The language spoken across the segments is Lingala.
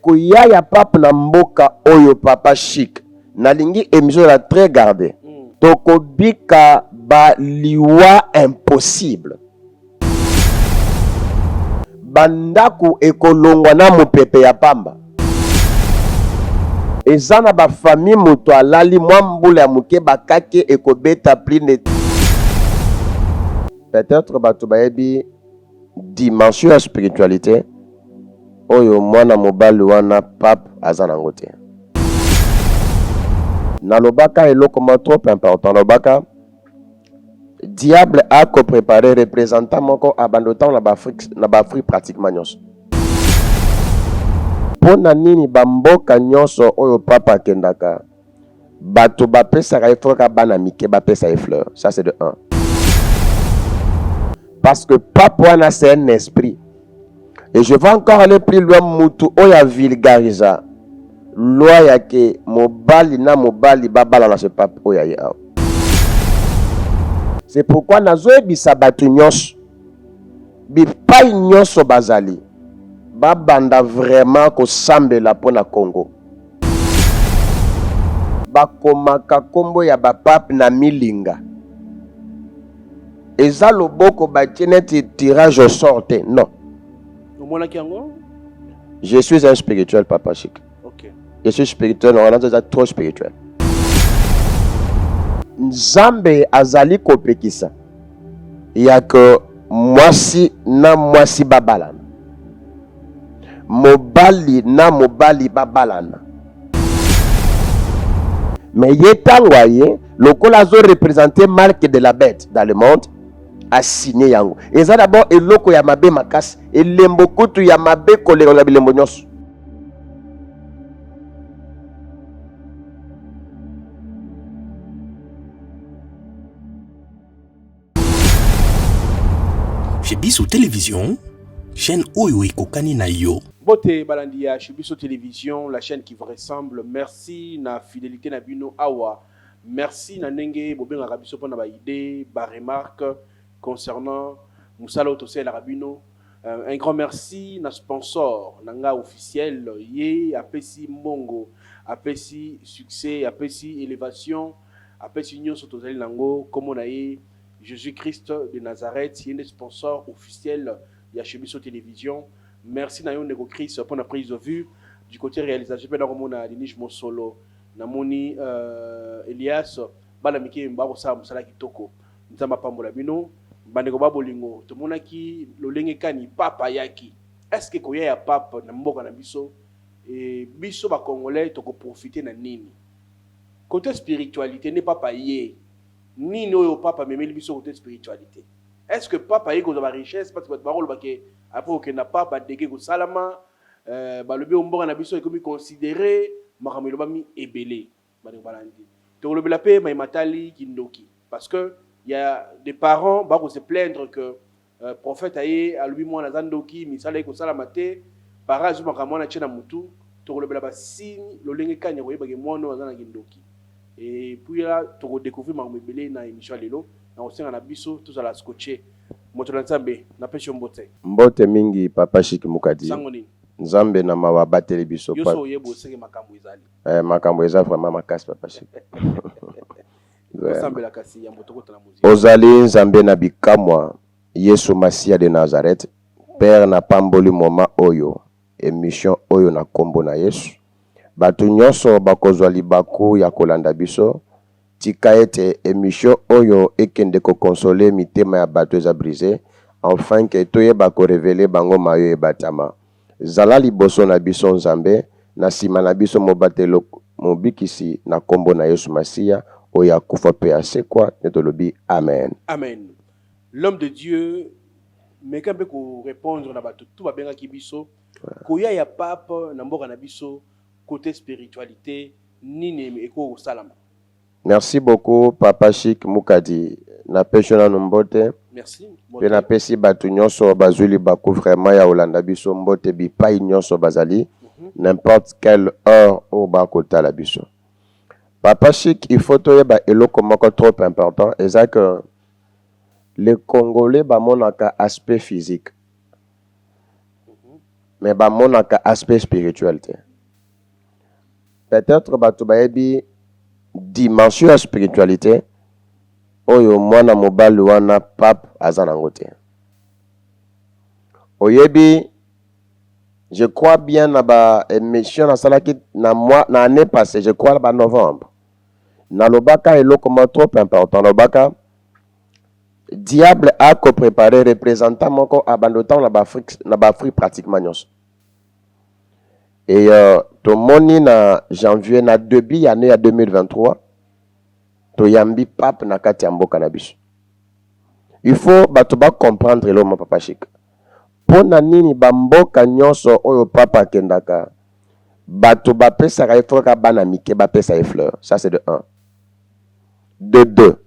Koya ya pape na mboka oyo papa chic nalingi emission ezala très garde tokobika ba liwa impossible ba ndaku ekolongwa na mupepe ya pamba eza na ba famille mutu alali mwa mbula ya muke ba kake ekobeta plus ne peut etre batu bayebi Dimension ya spiritualite oyo mwana mobali wana pape aza nango te. Nalobaka eloko moko trop important, nalobaka diable ako preparer representant moko abanda otango na ba Afrique, na ba Afrique pratiquement nyonso. Pona nini ba mboka nyonso oyo pape akendaka Bato bapesaka ye faut kaka bana mike bapesa ye fleur, ça c'est de un. Parce que pape wana c'est un esprit. Et je vais encore aller plus loin, mutu oyo a vulgarisa loi ya ke mobali na mobali babalana ce pape oyo aye awa. C'est pourquoi nazoyebisa bato nyonso bipai nyonso bazali babanda vraiment kosambela mpo na Congo. Bakomaka kombo ya ba pape na milinga. Eza loboko batie neti tirage au sort te non. Omonaki yango? Je suis un spirituel papa chic. Okay. Je suis spirituel, non, eza trop spirituel. Nzambe azali kopekisa ya que mwasi na mwasi babalana. Mobali na mobali babalana. Mais ye tango aye lokola azo representer marque de la bête dans le monde a signe yango. Eza d'abord eloko ya mabe makasi, elembo kutu ya mabe koleka na bilembo nyonso. Chez biso television, chaîne oyo ekokani na yo. Mbote balandi ya chez biso television, la chaîne qui vous ressemble. Merci na fidelite na bino awa. Merci na ndenge bobengaka biso pona ba idees, ba remarques concernant musala oyo tosalelaka bino. Un grand merci na sponsor na nga officiel ye apesi mbongo, apesi succès, apesi elevation. Apesi nionso tozali na yango kombo na ye Jesus Christ de Nazareth ye nde sponsor officiel ya chez biso television merci na yo ndeko Chris pona prise de vue du cote realisation pe nakomona Dinige Mosolo namoni Elias bana mike bakosala mosala kitoko Nzambe apambola bino bandeko ba bolingo tomonaki lolenge kani pape ayaki est ce que koya ya pape na mboka na biso biso ba congolais toko profiter na nini? Cote spiritualite nde pape aye nini oyo pape amemeli biso cote spiritualite? Est ce que pape aye kozwa ba richesse parce que batu bakoloba ke après kokenda pape ba degats ekosalama balobi oyo mboka na biso ekomi considere makambo elobami ebele bandeko balandi tokolobela pe maye matali kindoki parce que ya des parents bako se plaindre que Prophète aye alobi mwana aza ndoki, misala ekosalama te, parent azwi makambo wana atie na mutu, tokolobela ba signe lolenge kani ya koyeba ke mwana oyo aza na kindoki. Et puis là toko decouvrir makambo ebele na emission ya lelo, nakosenga na biso tozala scotche. Moto na Nzambe, napesi yo mbote. Mbote mingi papa Chic Mukadi. Sango nini? Nzambe na mawa abateli biso. Yo soki oye boye seke makambo ezali. Eh makambo eza vraiment makasi papa Chic. Tosambela kasi yambo tokota na mozindo. Ozali Nzambe na bikamwa Yesu Masiya de Nazareth Père na pamboli moment oyo emission oyo na kombo na Yesu batu nionso bakozua libaku ya kolanda biso tika ete emission oyo ekende ko consoler mitema ya batu eza brise enfin que toyeba ko reveler bango mayo ebatama Zala liboso na biso Nzambe, na sima na biso Mobatelo Mobikisi na kombo na Yesu Masiya oyo akufa pe asekwa nde tolobi amen. Amen l'homme de Dieu meka mpe ko repondre na bato tout babengaki biso koya ya pape na mboka na biso cote spiritualite nini ekoki kosalama. Merci beaucoup papa chic mukadi na pesi yo nanu mbote Merci pe na mbote. pesi batu nionso bazui libaku vraiment ya kolanda biso mbote bipayi nionso bazali n'importe quelle heure oyo ba kotala biso papa chic il faut toyeba eloko moko trop important eza que les congolais bamonaka aspect physique. Mais bamonaka aspect spirituel te. Peut-être bato bayebi dimension ya spiritualité oyo mwana mobali wana pape aza nango te. Oyebi, je crois bien, na ba émission nasalaki na mois, na année passée, je crois ba novembre, nalobaka eloko moko trop important. Nalobaka diable akopréparer représentant moko abanda ntango na baAfrique, na baAfrique pratiquement nyonso. Et tomoni na janvier, na début ya année ya 2023, toyambi pape na kati ya mboka na biso. Il faut bato bacomprendre eloko moko, papa Chik. Mpo na nini bamboka nyonso oyo pape akendaka, bato bapesaka ye, faut kaka bana mike bapesa ye fleur? Ça, c'est de un. De deux,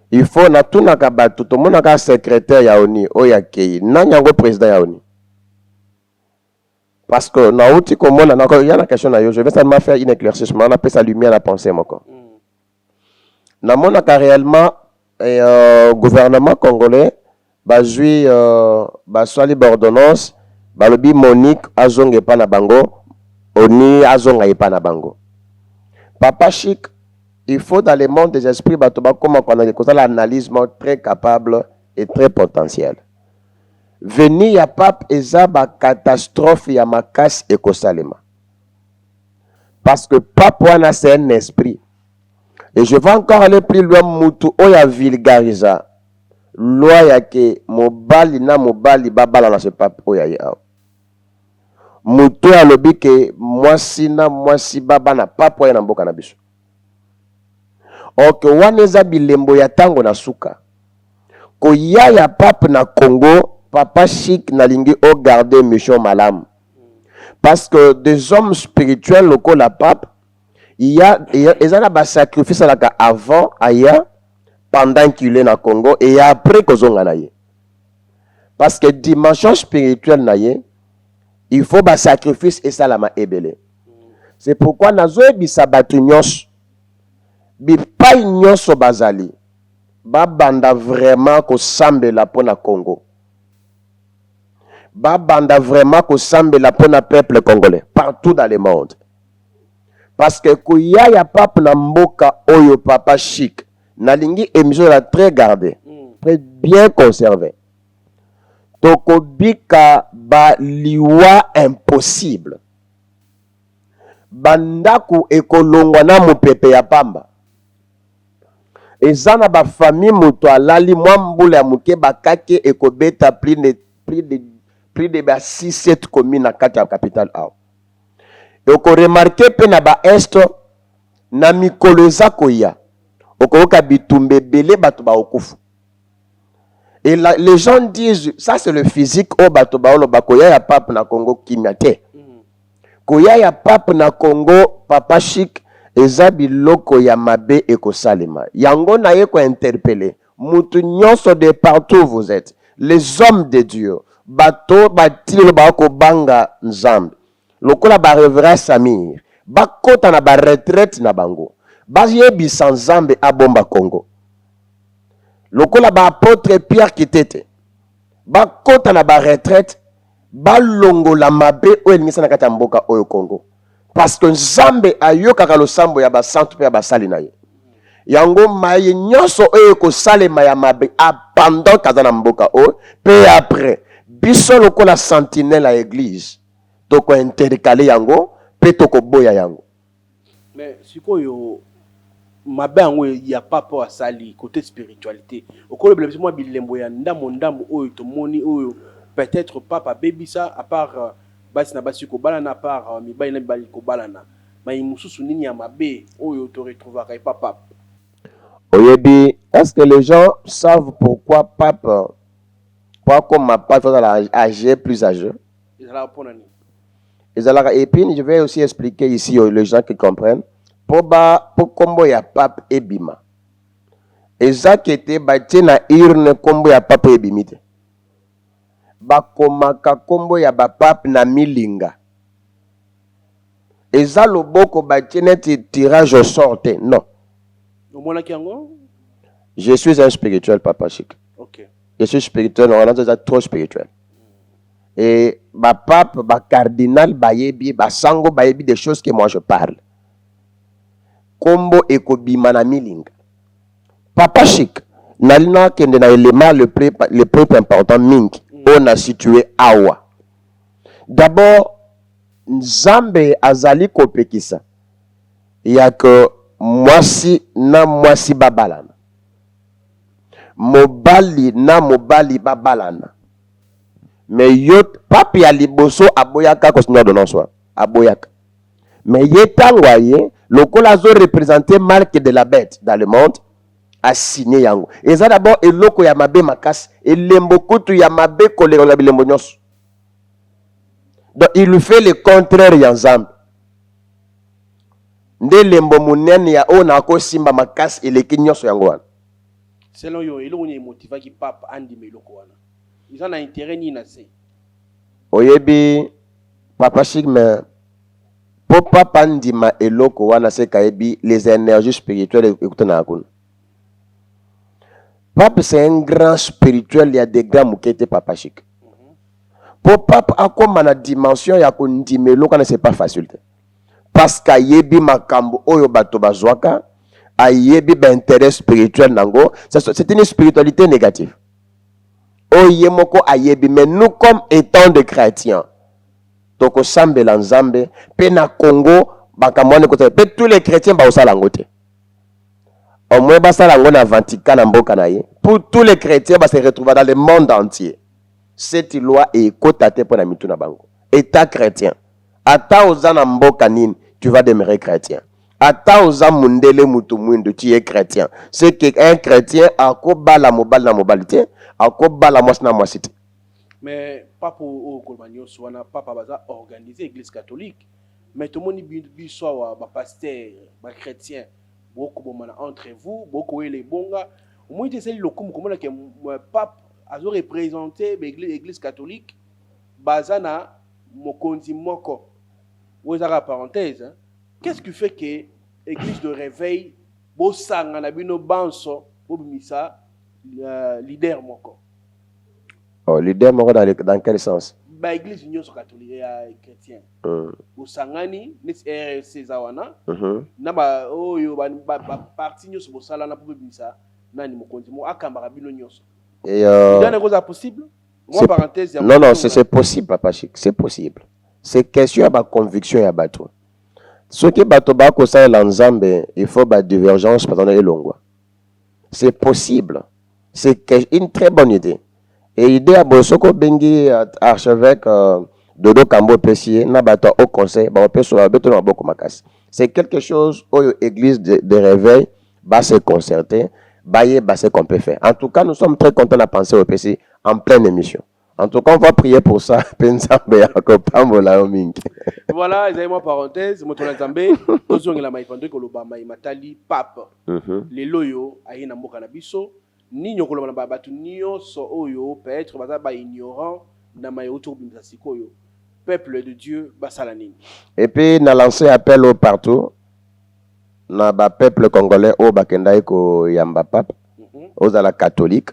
il faut natunaka bato, tomonaka secrétaire ya ONU oyo akei, nani yango président ya ONU? Parce que nauti komona, ya na question na yo, je vais seulement faire une éclaircissement, napesa lumière na pensée moko. Namonaka réellement gouvernement congolais bazwi baswali baordonnance, balobi Monique azonga epa na bango, ONU azonga epa na bango. Papa Chic, il faut dans le monde des esprits bato bakóma kosala analyse moko très capable et très potentielle. Venue ya pape eza bacatastrophe ya makasi ekosalema, parce que pape wana, c'est un esprit. Et je vais encore aller plus loin: mutu oyo avulgarisa loi ya ke mobali na mobali babalana, ce pape oyo aye awa. Moto oyo alobi ke mwasi na mwasi babana, pape oyo na mboka na biso. Ok, wana eza bilembo ya ntango na suka. Koya ya pape na Congo, papa Chic, nalingi ogarde mission malamu, parce que des hommes spirituels lokola pape, il y a eza na basacrifice alaka avant aya, pendant qu'il est na Congo et après kozonga na ye, parce que dimension spirituelle na ye, il faut basacrifice esalama ebele. C'est pourquoi nazoyebisa bato nyonso, bipai nyonso bazali, babanda vraiment kosambela mpo na Congo, babanda vraiment kosambela mpo na peuple congolais partout dans le monde, parce que koya ya pape na mboka oyo, papa Chic, nalingi émission la très gardée, très bien conservée. Tokobika baliwa impossible, bandako ekolongwa na mopepe ya pamba. Eza na bafamille, moto alali, mwa mbula ya moke, bakake ekobeta plus de ba 6 7 commune na kati ya capitale awa. Okoremarquer mpe na baest, na mikolo eza koya, okoyoka bitumba ebele, bato bakokufa. Et les gens disent ça, c'est le physique oyo bato baoloba. Koya ya pape na Congo, kimia te. Koya ya pape na Congo, papa Chic, eza biloko ya mabe ekosalema. Yango naye kointerpeller mutu nyonso de partout vous êtes, les hommes de Dieu, bato batilelo baa kobanga Nzambe lokola barévérend Samir, bakɔta na baretraite na bango, bayebisa Nzambe abomba Congo, lokola baapôtre Pierre Kitete, bakɔta na baretraite, balongola mabe oyo elingisa na kati ya mboka oyo Congo, parce que Nzambe ayokaka losambo ya basantu mpe ya basali na ye. Yango maye nyonso oyo ekosalema ya mabe pendant kaza na mboka oyo mpe après, biso lokola sentinelle ya église tokointercaler yango mpe tokoboya yango. Mais sikoyo, mabe yango ya papa oyo asali côté spiritualité, okolobela biso mwa bilembo ya ndambo ndambo oyo tomoni, oyo peut-être papa abebisa, à part basi na basi kobalana, à part mibali na mibali kobalana, mai mosusu nini ya mabe oyo toretrouvaka epa pape? Oyebi, est-ce que les gens savent pourquoi pape, po akoma pape, ozala âgé, plus âgé? Ezalaka mpona nini? Ezalaka, et puis je vais aussi expliquer ici aux les gens qui comprennent, mpo ba mpo nkombo ya pape ebima, eza kete batie na urne, nkombo ya pape ebimi te. Bakomaka nkombo ya bapape na milinga, eza loboko batie neti tirage au sort te, non. Omonaki yango? Je suis un spirituel, papa Chic. Je suis spirituel, wana eza trop spirituel. Et ba pape, ba cardinal bayebi, ba sango bayebi des choses que moi je parle. Kombo ekobima na milinga. Papa Chic, nali nakende na élément le plus important mingi oyo na situé awa. D'abord, Nzambe azali kopekisa ya ke mwasi na mwasi babalana, mobali na mobali babalana. Mais yo, pape ya liboso aboyaka kosigner ordonnance wana, aboyaka. Mais ye, ntango aye, lokola azoreprésente marque de la bête dans le monde, asigné yango. Eza d'abord eloko ya mabe makasi, elembo kutu ya mabe koleka na bilembo nyonso. Donc il fait le contraire ya Nzambe. Nde elembo monene ya oyo nakosimba makasi eleki nyonso, yango wana. Selon yo, eloko nini emotivaki pape andima eloko wana? Eza na intérêt nini na se? Oyebi, papa Chic, mais mpo papa ndima eloko wana, seka ayebi les énergies spirituelles ekutanaka kuna. Pape, c'est un grand spirituel ya de grand moke te, papa Chic. Mpo pape akóma na dimension ya kondima eloko wana, c'est pas facile te, parce que ayebi makambo oyo bato bazwaka, ayebi baintérêt spirituel nango. C'est une spiritualité négative oyo ye moko ayebi. Mais nous, comme étant de chrétiens, tokosambela Nzambe mpe na Congo makambo wana ekotala mpe. Tous les chrétiens bakosala yango te, au moins basala yango na Vatican, na mboka na ye. Pour tous les chrétiens base retrouver dans le monde entier, cette loi ekota te mpo na mitu na bango. État chrétien, ata oza na mboka nini, tu vas demeurer chrétien. Ata oza mundele, mutu mwindu, tu es chrétien. C'est que un chrétien akobala mobali na mobali te, akobala mwasi na mwasi te. Mais papa, oyo koloba nyonso wana, papa baza organiser église catholique, mais tomoni biso awa, bapasteur, bachrétien, bokobomana entre vous, bokoyela ebonga. Omoni te esali lokumu komona ke pape azoreprésente baéglise catholique, baza na mokonzi moko? Oyo ezaka parenthèse, hein? Qu'est-ce qui fait que église de réveil bosanga na bino banso, bobimisa leader moko? Oh, leader moko dans quel sens? Baéglise nyonso catholique ya chrétien bosangani neti RC eza wana na oyo baparti nyonso, bosalana mpo bobimisa nani, mokonzi moko akambaka bino nyonso. Et Eza kozala possible? Moi, parenthèse. Non, non, c'est possible, papa Chic, c'est possible. C'est question ya baconviction ya bato. Soki bato bakosalela Nzambe, il faut badivergence patana elongwa. C'est possible, c'est une très bonne idée. Et idée ya boye, soki obengi archevêque Dodo Kambo, opesi ye na bato ya haut conseil, bakopesa, babetoli maboko makasi. C'est quelque chose oyo église de réveil ba se concerter, bayeba ce qu'on peut faire. En tout cas, nous sommes très contents na penser opesi en pleine émission. En tout cas, on va prier pour ça mpe Nzambe akopambola yo mingi. Voilà, ezali mwa parenthèse. Moto na Nzambe, tozongela mai pando koloba mai matali pape. Lelo oyo aye na mboka na biso, nini okoloba na bato nyonso oyo peut-être baza baignorant na mai outi kobimisa sikoyo? Peuple de Dieu basala nini? Et puis na lancé appel au partout na bapeuple congolais oyo bakendaki koyamba pape. Ozala catholique,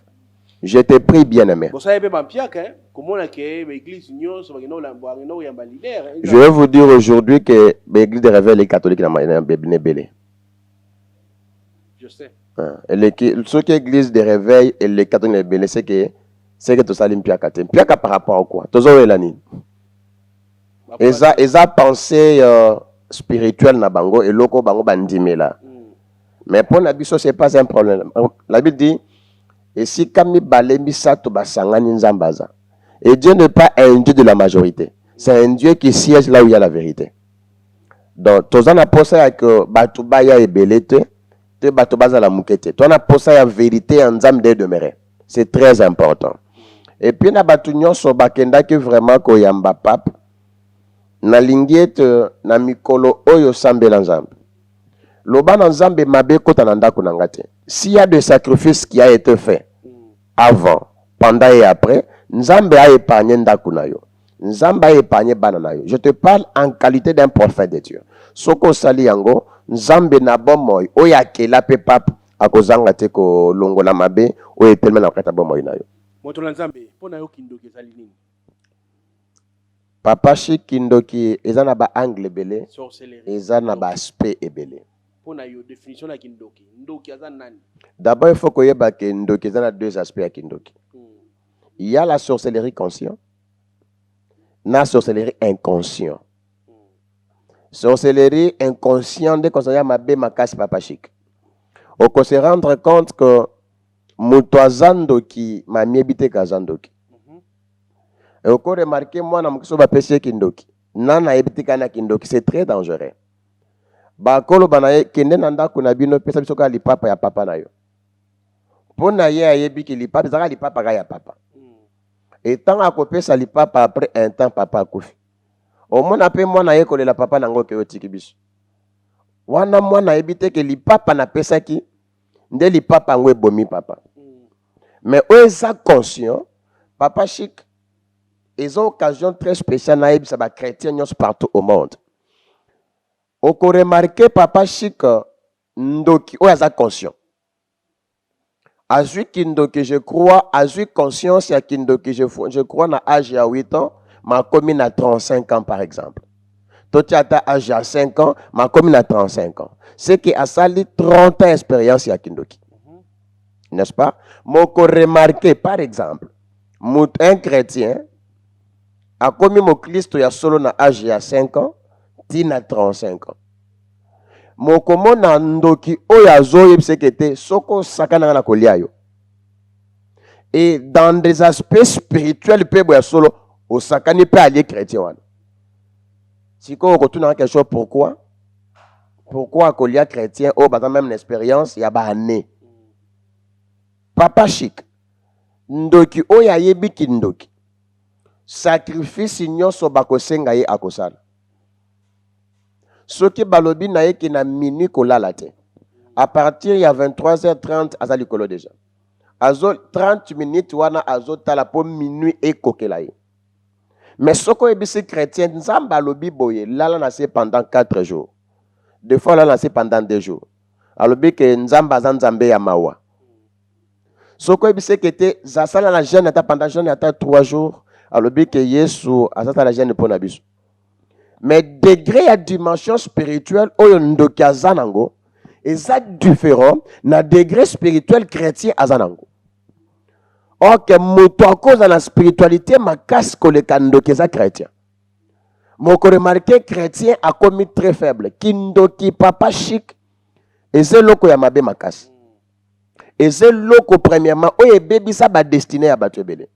je te prie, bien aimé. Bosala mpe bampiaka komona ke baéglise nyonso bakenda koyamba leader. Je vais vous dire aujourd'hui que baéglise de réveil eleki catholique na ebele. Je sais. Eleki. Soki église de réveil eleki catholique na ebele, c'est que tosali mpiaka te. Mpiaka par rapport à quoi? Tozowela nini? Eza pensée spirituelle na bango, eloko bango bandimela. Mais mpo na biso, c'est pas un problème. La Bible dit: esika mibale misato basangani, Nzambe aza. Et Dieu n'est pas un Dieu de la majorité, c'est un Dieu qui siège là où il y a la vérité. Donc toza na posa ya ke bato baya ebele te te, bato bazala moke te. Toza na posa ya vérité ya Nzambe de demeurer, c'est très important. Et puis na bato nyonso bakendaki vraiment koyamba pape, nalingi ete na mikolo oyo osambela Nzambe, loba na Nzambe: mabe ekota na ndako na nga te. S'il y a des sacrifices qui a été fait avant, pendant et après, Nzambe a épargné ndako na yo, Nzambe a épargné bana na yo. Je te parle en qualité d'un prophète de Dieu. Soki osali yango, Nzambe na bomoi oyo akela mpe pape akozanga te kolongola mabe oyo etelema na kati ya bomoi na yo. Moto na Nzambe, mpo na yo, kindoki ezali nini? Papa Chic, kindoki eza na ba angle ebele. Sorcellerie. Eza na ba aspect ebele. Mpo na yo, définition na kindoki, ndoki aza nani? D'abord, il faut koyeba ke ndoki eza na deux aspects ya kindoki. Il y a la sorcellerie conscient na sorcellerie inconscient. Sorcellerie inconscient nde kozala ya mabe makasi, Papa Chic. Oko se rendre compte que moto aza ndoki, mamiebi te ke aza ndoki. Okoremarquer mwana moke, so bapesi ye kindoki, nana ayebi te kaka na kindoki. C'est très dangereux. Bakoloba na ye: "Kende na ndako na bino, pesa biso kaka lipapa ya papa na yo." Mpo na ye, ayebi ke lipapa ezalaka lipapa kaka ya papa. Etango akopesa lipapa, après un temps papa akufi. Omona mpe mwana ye kolela papa nango ke otiki biso wana. Mwana ayebi te ke lipapa napesaki nde lipapa yango ebomi papa. Mais oyo eza conscient, Papa Chic, eza occasion très spéciale nayebisa bachrétien nyonso partout au monde. Okoremarquer, Papa Chic, ndoki oyo aza conscient azwi kindoki, je crois azwi conscience ya kindoki, je crois na âge ya 8 ans, makomi na 35 ans. Par exemple, totia ata âge ya 5 ans, makomi na 35 ans, c'est que asali 30 ans expérience ya kindoki, n'est-ce pas? Moko remarquer, par exemple, un chrétien akomi moklisto ya solo na âge ya 5 ans ti na 35 ans, mokomona ndoki oyo azoyebisa eke te soki osaka nanga na kolia yo. Et dans des aspects spirituels mpe boya solo, osakani mpe alie chrétien wana. Sikoyo okotunaka question: pourquoi? Pourquoi akolia chrétien oyo baza même na expérience ya baannée? Papa Chic, ndoki oyo ayebi kindoki, sacrifice nyonso bakosenga ye akosala. Soki balobi na ye ke na minuit kolala te, à partir ya 23h30 aza likolo déjà, azo 30 minutes wana azotala mpo minuit ekokela ye. Mais soki oyebisi chrétien: "Nzambe alobi boye, lala na se pendant 4 jours", deux fois lala na se pendant 2 jours, alobi ke Nzambe aza Nzambe ya mawa. Soki oyebisi eke te, zasala na jeûne ata pendant jeûne ata 3 jours, alobi ke Yesu azasala jeûne mpo na biso. Mais degré ya dimension spirituelle oyo ndoki aza nango eza différent na degré spirituel chrétien aza nango. Ok, moto akoza na spiritualité makasi koleka ndoki eza chrétien. Moko remarquer, chrétien akomi très faible. Kindoki, Papa Chic, eza eloko ya mabe makasi. Eza eloko premièrement oyo ebebisa badestinée ya bato ebele,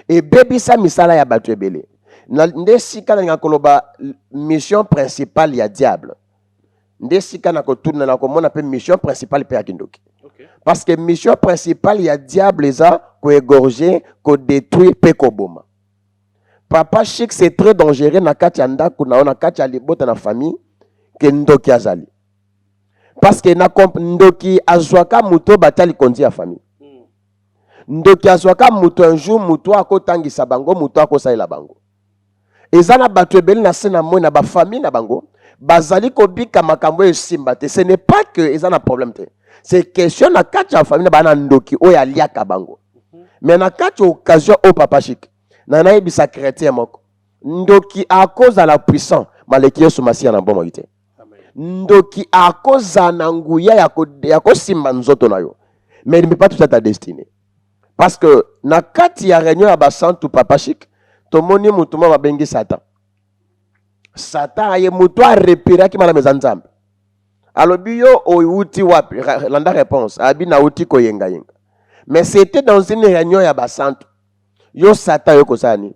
ebebisa misala ya bato ebele. Nde sika nalinga koloba mission principale ya diable, nde sika na kotuna na komona mpe mission principale mpe ya kindoki. Parce que mission principale ya diable eza koégorger, kodétruire mpe koboma. Papa Chic, c'est très dangereux na kati ya ndako na yo, na kati ya libota, na famille, ke ndoki azali. Parce que na ndoki azwaka moto batia likonzi ya famille. Ndoki azwaka moto, un jour moto akotangisa bango, moto akosalela bango. Eza na bato ebele na se na moi, na bafamille na bango bazali kobika makambo oyo esimba te. Ce n'est pas que eza na problème te, c'est question na kati ya famille na baa na ndoki oyo aliaka bango. Mais na kati ya occasion oyo, Papa Chic, na nayebisa chrétien moko: ndoki akozala puissant maleki Yesu Masiya na bomoi te. Ndoki akozala na nguya ya kosimba nzoto na yo, mais il ne peut pas toucher ta destinée. Parce que na kati ya réunion ya basantu, Papa Chic, tomoni motu moko babengi Satan. Satan aye, moto arepéraki malamu eza Nzambe. Alobi: "Yo outi wapi?" Landa réponse abi: "Nauti koyengayenga." Mais c'était dans une réunion ya basantu. "Yo Satan, yo kosala nini?"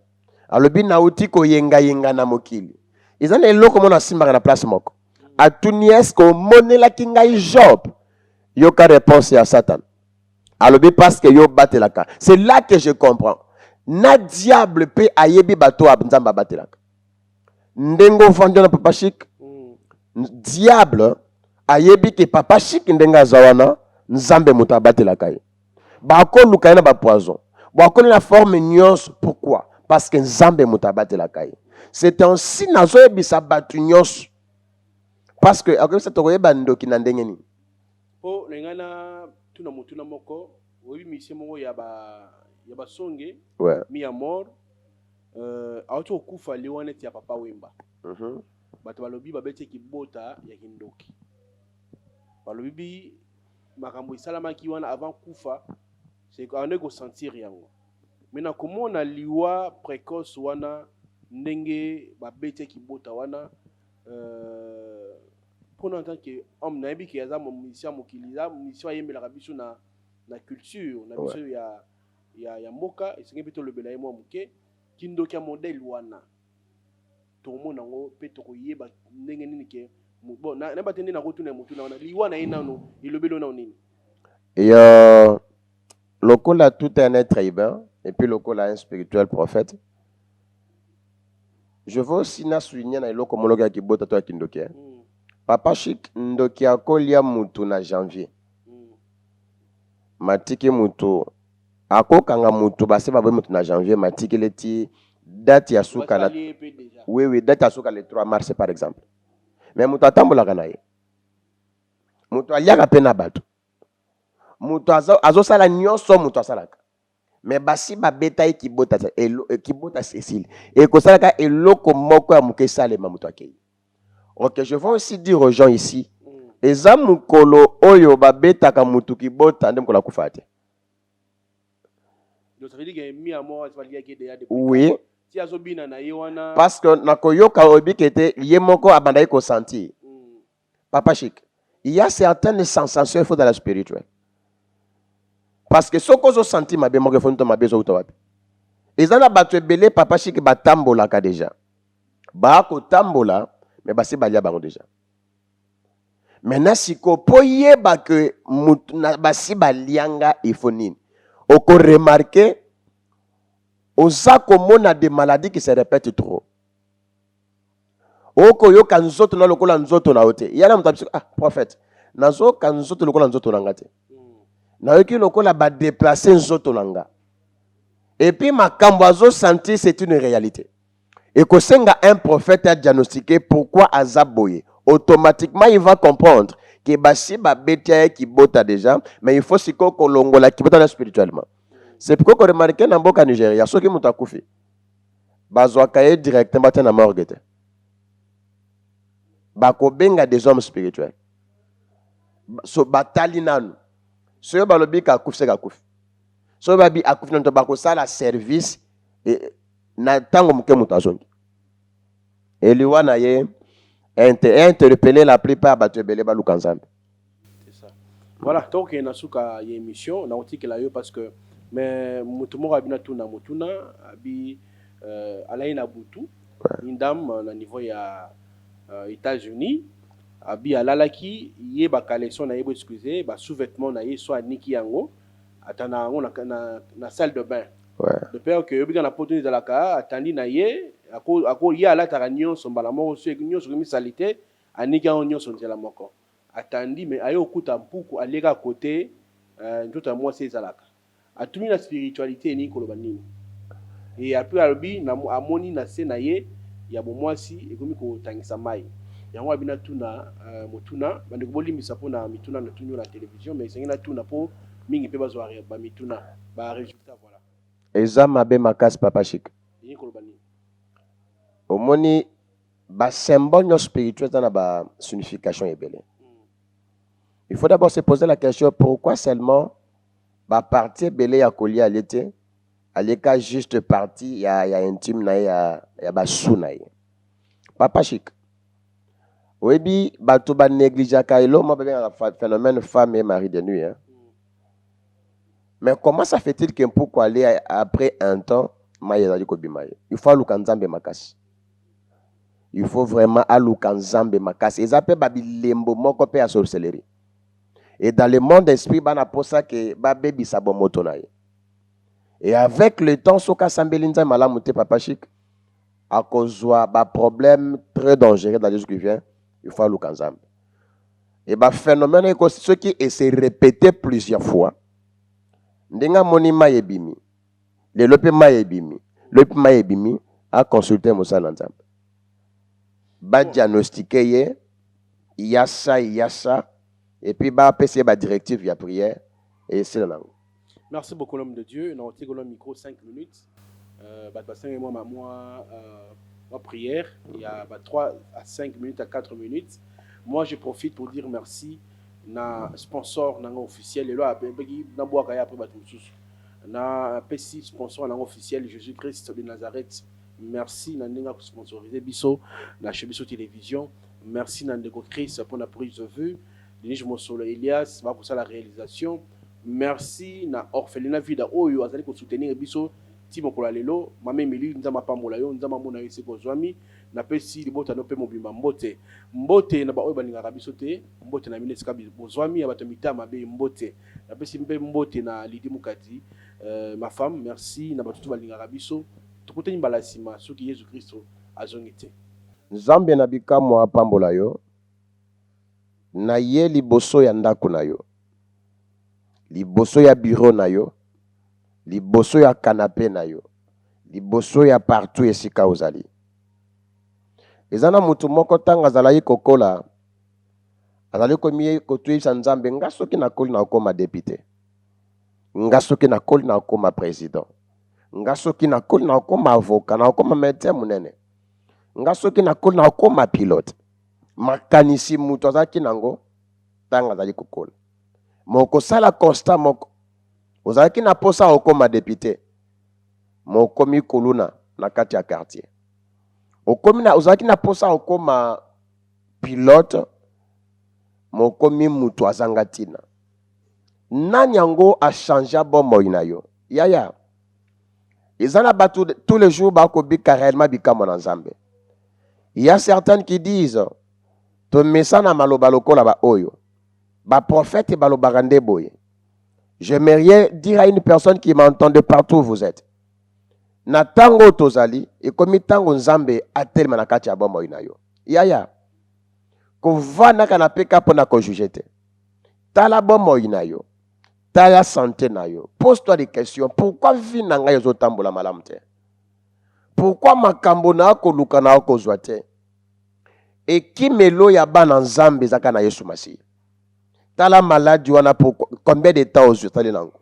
Alobi: "Nauti koyengayenga na mokili, eza na eloko mona asimbaka na place moko." Atuni: "Eske omonelaki ngai Job?" Yoka réponse ya Satan. Alobi: "Parce que yo batelaka." C'est là que je comprends, na diable mpe ayebi bato oyo Nzambe abatelaka. Ndenge ovandi wana, Papa Chic, diable ayebi ke Papa Chic, ndenge aza wana, Nzambe moto abatelaka ye. Bakoluka ye na bapoison, bakoli na forme nyonso. Pourquoi? Parce que Nzambe moto abatelaka ye. C'est ainsi nazoyebisa bato nyonso, parce que akoyebisa tokoyeba ndoki na ndenge nini. Mpo na ngai, na tuna motuna moko. Oyebi musicien moko ya basonge, mi ya mort. Auti kokufa liwa neti ya Papa Wemba. Bato balobi babeti kibota ya kindoki. Balobi bi makambo esalamaki wana avant kufa, c'est ande kosentir yango. Mais na komona liwa précoce wana, ndenge babeti kibota wana, mpona en tant que homme, nayebi ke aza musicien mokili, eza musicien ayembelaka biso na culture na biso ya mboka. Esengi mpe tolobela ye mwa moke. Kindoki ya modèle wana, tokomona yango mpe tokoyeba ndenge nini ke bon, nayeba te nde nakotuna motuna wana. Liwa na ye nano elobeli oyo nano nini? Et lokola tout un être humain et puis lokola un spirituel prophète, je veux aussi na souligner na eloko moloko ya kibota to ya kindoki, hein. Papa Chic, ndoki akolia mutu na janvier. Matiki mutu akokanga mutu, base baboyi mutu na janvier, matikeli ti date ya suka na Basali ye mpe déjà. Oui, date ya suka le 3 mars par exemple. Mais moto atambolaka na ye, moto aliaka mpe na bato, moto azosala nyonso moto asalaka, mais basi babeta ye kibota, kibota esili, ekosalaka eloko moko ya moke esalema, moto akei. Ok, je veux aussi dire aux gens ici, eza mokolo oyo babetaka motu kibota nde mokolo akufa te. Donc ça veut dire que mi ya mort baliaki déjà depuis. Oui. Ti azobina na ye wana. Parce que nakoyoka oyebi ke te, ye moko abandaki kosentir. Papa Chic, il y a certaines sensations, il faut dans la spirituelle, parce que soki ozosentir mabe moko, efoni to mabe ezouta wapi? Eza na bato ebele, Papa Chic, batambolaka déjà, bakotambola, mais basi balia bango déjà. Maintenant sikoyo, mpo yeba ke mutu na basi balianga, il faut nini? Okoremarquer oza komona des maladies qui se répètent trop, okoyoka nzoto na lokola nzoto na yo te. Ya na moto abiso: "Ah prophète, nazoyoka nzoto lokola nzoto na nga te, nayoki lokola badéplacer nzoto na nga." Et puis makambo azosentir, c'est une réalité. Ekosenga un prophète adiagnostiquer pourquoi aza boye. Automatiquement il va comprendre ke basi babeti ye kibota déjà, mais il faut sikoyo kolongola kibota na spirituellement. C'est pourquoi koremarquer na mboka Nigeria, soki moto akufi, bazwaka ye directement batia na morgue te, bakobenga des hommes spirituels. So batali nanu, soki balobi ka akufi, seka akufi. Soki babi akufi nanu to, bakosala service na ntango moke, moto azongi. Eliwa na ye interpeller la plupart bato ebele baluka Nzambe. C'est ça. Voilà, tokokende na suka ya émission. Nakotikela yo parce que mais moto moko abi natuna motuna, abi alai na butu, une dame na niveau ya États-Unis, abi alalaki ye, bacaleçon na ye, bo excuse, basous-vêtement na ye, so aniki yango, atanda yango na salle de bain de peur que oyebi kaka na poto ezalaka, atandi na ye ako ye alataka nyonso mbala moko, so nyonso komisali te, aniki yango nyonso nzela moko, atandi. Mais aye okuta mpuku alieka kote nzoto ya mwasi ezalaka. Atumi na spiritualité eningi koloba nini? Et après alobi amoni na se na ye ya bomwasi ekomi kotangisa mai. Yango abi natuna motuna. Bandeko, bolimbisa mpona mituna natuni yo na télévision, mais esengi natuna mpo mingi mpe bazwa bamituna, barésultat. Voilà. Eza mabe makasi, Papa Chic. Elingi koloba nini? Omoni basymbole nyonso spirituel eza na basignification ebele. Il faut d'abord se poser la question: pourquoi seulement bapartie ebele ya kolia alie te, alieka juste partie ya intime na ye, ya basu na ye? Papa Chic, oyebi bato banégligeaka eloko moko babengaka phénomène femme et mari de nuit, hein? Mais comment ça fait-il que mpuku alie, après un temps mai ezali kobima ye? Il faut aluka Nzambe makasi, il faut vraiment aluka Nzambe makasi. Eza mpe babilembo moko mpe ya sorcellerie. Et dans le monde esprit, bana posa ke babebisa bomoto na ye. Et avec le temps, soki asambeli Nzambe malamu te, Papa Chic, akozwa baproblème très dangereux dans les jours qui vient. Il faut aluka Nzambe. Et baphénomène eko soki ese répété plusieurs fois, ndenge amoni mai ebimi lelo, mpe mai ebimi lelo, mpe mai ebimi, aconsulter mosala na Nzambe, badiagnostiquer ye ya ça, ya ça, et puis bapesa ye badirective ya prière, esila nango. Merci beaucoup, l'homme de Dieu. Naotikela micro 5 minutes. Bato basengi mwa mwa mwa prière ya ba 3 à 5 minutes à 4 minutes. Moi, je profite pour dire merci na sponsor na nga officiel. Lelo abeki nabwaka ye, après bato mosusu. Napesi sponsor na nga officiel, Jésus Christ de Nazareth, merci na ndenge akosponsoriser biso na Chez Biso Télévision. Merci na ndeko Chris mpona prise de vue, Denis Mosolo, Elias bakosala réalisation. Merci na Orphelina Vida oyo azali kosoutenir biso ti mokolo ya lelo. Mama Emili, Nzambe apambola yo, Nzambe amona yo esika ozwami. Napesi libota no mpe mobimba mbote. Mbote na baoyo balingaka biso te, mbote na bino esika bozwami, ya bato mitema mabe, mbote. Napesi mpe mbote na Lidi Mukadi, ma femme. Merci na bato to balingaka biso. Tokutani mbala nsima soki Yesu Kristo azongi te. Nzambe na bikamwa apambola yo. Na ye liboso ya ndako na yo, liboso ya bureau na yo, liboso ya canapé na yo, liboso ya partout esika ozali. Eza na mutu moko, ntango azalaki kokola, azali kotuyebisa Nzambe: "Nga soki nakoli, nakokoma député. Nga soki nakoli, nakokoma président. Nga soki nakoli, nakokoma avocat, nakokoma médecin monene. Nga soki nakoli, nakokoma pilote." Makanisi moto azalaki nango ntango azali kokola, mokosala constat moko: ozalaki na mposa okóma député, mokomi kuluna na kati ya quartier. Okomi na, ozalaki na mposa okóma pilote, mokomi mutu azanga ntina. Nani yango achanger bomoi na yo? Yaya, eza na bato tous les jours bakobika réellement bikamwa na Nzambe. Il y a certaines qui disent: "Tomesana maloba lokola baoyo baprophète balobaka nde boye." J'aimerais dire à une personne qui m'entend, de partout où vous êtes, na ntango oyo tozali, ekomi ntango Nzambe atelema na kati ya bomoi na yo. Yaya, kovandaka na peka mpo na kojuger te. Tala bomoi na yo, tala santé na yo. Pose-toi des questions: pourquoi vie na ngai ezotambola malamu te? Pourquoi makambo na koluka na kozwa te? Ekimelo ya bana Nzambe ezaka na Yesu Masiya. Tala maladie wana, pour combien de temps ozwi? Tali nango,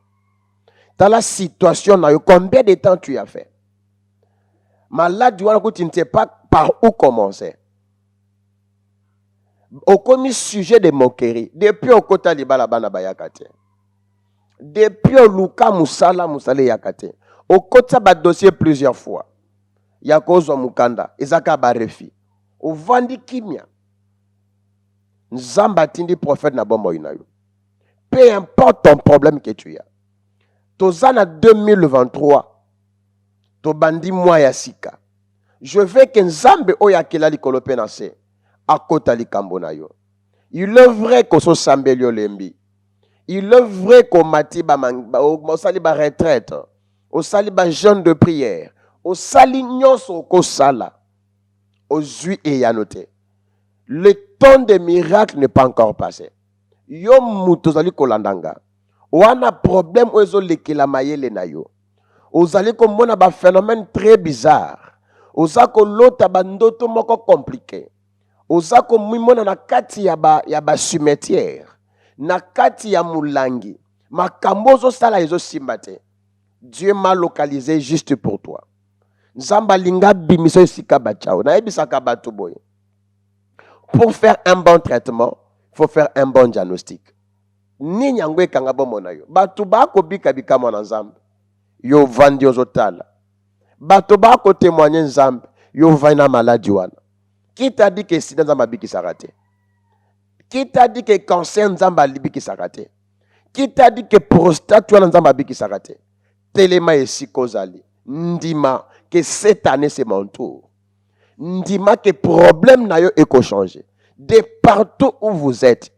tala situation na yo, combien de temps tu as fait maladie wana? Tu ne sais pas par où commencer. Okomi sujet de moquerie. Depuis okota libala, bana bayaka te. Depuis oluka mosala, mosala eyaka te. Okotisa badossier plusieurs fois ya kozwa mokanda, eza kaka barefus. Ovandi kimia. Nzambe atindi prophète na bomoi na yo. Peu importe ton problème que tu as, toza na 2023, tobandi mwa ya sika. Je veux que Nzambe oyo akela likolo mpe na se akota likambo na yo. Il est vrai kososambeli olembi. Il est vrai komati, osali baretraite, osali bajeûne de prière, osali nyonso okosala, ozwi eyano te. Le temps des miracles n'est pas encore passé. Yo moto ozali kolanda nga wana, problème oyo ezolekela mayele na yo, ozali komona baphénomène très bizarre, oza kolota bandoto moko compliqué, oza komimona na kati ya bacimetière, na kati ya molangi, makambo ozosala ezosimba te, Dieu m'a localisé juste pour toi. Nzambe alingi abimisa esika batya yo. Nayebisaka bato boye: pour faire un bon traitement, il faut faire un bon diagnostic. Nini yango ekanga bomoi na yo? Bato bakobika bikamwa na Nzambe, yo ovandi ozotala. Bato bakotémoigner Nzambe, yo ovandi na maladie wana. Qui t'a dit que sida Nzambe abikisaka te? Qui t'a dit que cancer Nzambe alibikisaka te? Qui t'a dit que prostate wana Nzambe abikisaka te? Telema esika ozali, ndima que cette année, c'est mon tour. Ndima que problème na yo ekochanger. De partout où vous êtes,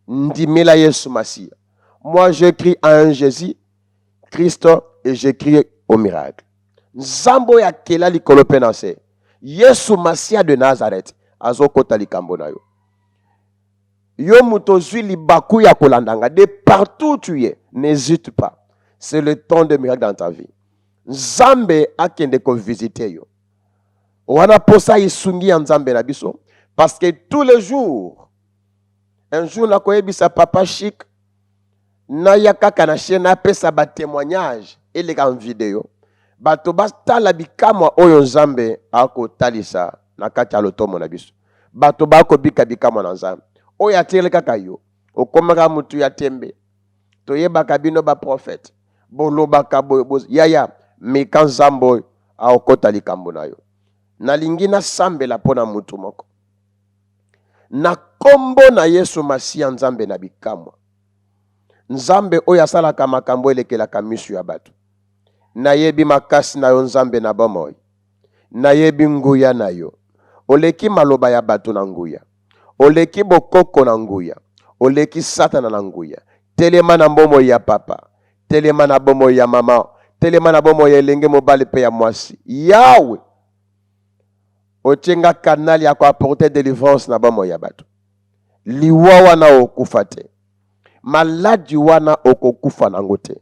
ndimela Yesu Masiya. Moi, je crie à un Jésus Christ et je crie au miracle. Nzambe oyo akela likolo mpe na se, Yesu Masiya de Nazareth, azokota likambo na yo. Yo moto ozwi libaku ya kolanda nga, de partout où tu es, n'hésite pas, c'est le temps de miracle dans ta vie. Nzambe akende kovisiter yo wana. Posa esungi ya Nzambe na biso, parce que tous les jours, un jour nakoyebisa papa Chic naya kaka na chaîne, napesa batémoignage eleka en video. Bato batala bikamwa oyo Nzambe akotalisa na kati ya lotomo na biso. Bato bakobika bikamwa na Nzambe. Oyo atikali kaka yo, okomaka mutu ya tembe. Toyebaka bino ba prophète, bolobaka boye, boz... Yaya, meka Nzambe oyo akokota likambo na yo. Nalingi nasambela mpo na mutu moko. Na kombo na Yesu Masiya Nzambe na bikamwa. Nzambe oyo asalaka makambo elekelaka misu ya bato. Nayebi makasi na yo Nzambe na bomoi. Nayebi nguya na yo. Oleki maloba ya bato na nguya. Oleki bokoko na nguya. Oleki Satana na nguya. Telema na bomoi ya papa. Telema na bomoi ya mama. Telema na bomoi ya elenge mobali mpe ya mwasi. Yawe, otie nga canal ya ko apporter delivrance na bomoi ya bato. Liwa wana okufa te. Maladi wana okokufa nango te.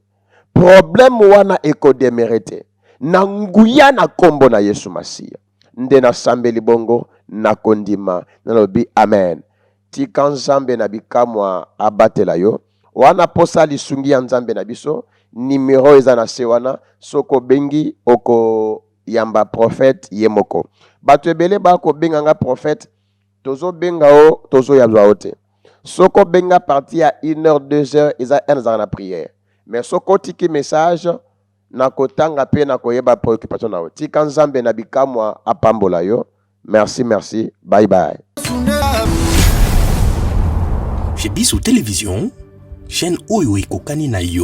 Problème wana ekodemere te. Na nguya na kombo na Yesu Masiya nde nasambeli bongo na kondima nalobi amen. Tika Nzambe na bikamwa abatela yo. Wana posa lisungi ya Nzambe na biso, numero eza na se wana, soki obengi oko yamba prophète ye moko. Bato ebele ba kobenga nga prophète, tozo benga yo tozo yazwa yo te. Soki obenga partir ya 1 heure 2 heures eza heure nazalaka na prière. Mais soki otiki message nakotanga pe nakoyeba preoccupation na yo. Tika Nzambe na bikamwa apambola yo. Merci merci bye bye. Chez Biso Television, chaîne oyo ekokani na yo.